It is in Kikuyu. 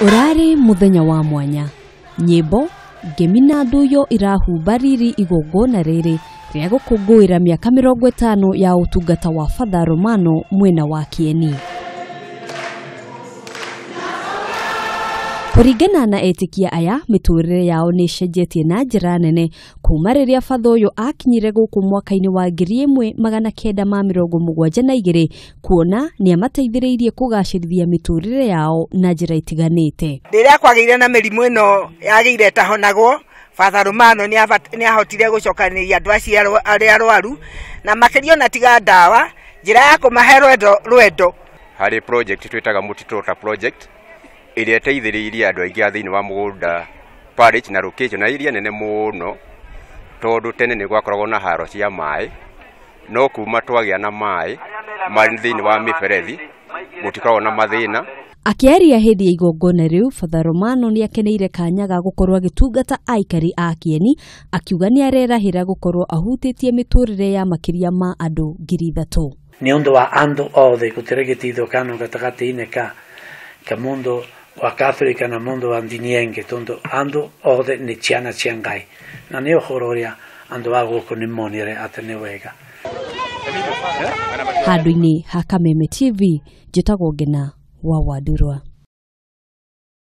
Ũrarĩ mũthenya wa mwanya, nyĩmbo, ngemi na ndũyo irahumba riri igongona rĩrĩ rĩa gũkũngũĩra mĩaka 50 ya ũtungata wa Father Romano mwena wa Kieni. Kũringana na etĩkia aya, mĩtũrĩre yao nĩ ĩcenjetie na njĩra nene kuma rĩrĩa Father ũyũ akinyire gũkũ mwaka-inĩ wa 1972, kuona nĩ amateithĩrĩirie kũgacĩrithia mĩtũrĩre yao na njĩra itiganĩte. Rĩrĩa kwagĩire na mĩrimũ ĩno yagĩire ĩtahonagwo, Father Romano nĩ ahotire gũcokanĩrĩria andũ acio arĩa arwaru, na makĩria ona tiga ndawa, njĩra ya kũmahe rwendo. Harĩ project twĩtaga Mũtitũ Water Project, ĩrĩa ĩteithĩrĩirie andũ aingĩ a thĩinĩ wa mũgũnda parish na location na iria nene mũno, tondũ tene nĩ gwakoragwo na haro cia maĩ, no kuma twagĩa na maĩ marĩ thĩinĩ wa mĩberethi gũtikoragwo na mathĩna. Akĩaria hĩndĩ ya igongona rĩu, Father Romano nĩ akeneire kanya ga gũkorwo agĩtungata aikari a Kieni, akiuga nĩ arerahĩra gũkorwo ahutĩtie mĩtũrĩre ya makĩria ma andũ 3,000. Nĩ ũndũ wa andũ othe gũtirĩ gĩtithũkano gatagatĩ-inĩ ka mũndũ wa Catholic na mũndũ wa ndini ĩngĩ, tondũ andũ othe nĩ ciana cia Ngai, na nĩ ũhoro ũrĩa andũ a gũkũ nĩ monire atĩ nĩ wega. Handũ-inĩ ha Kameme TV, njĩtagwo Ngena wa Wandurwa.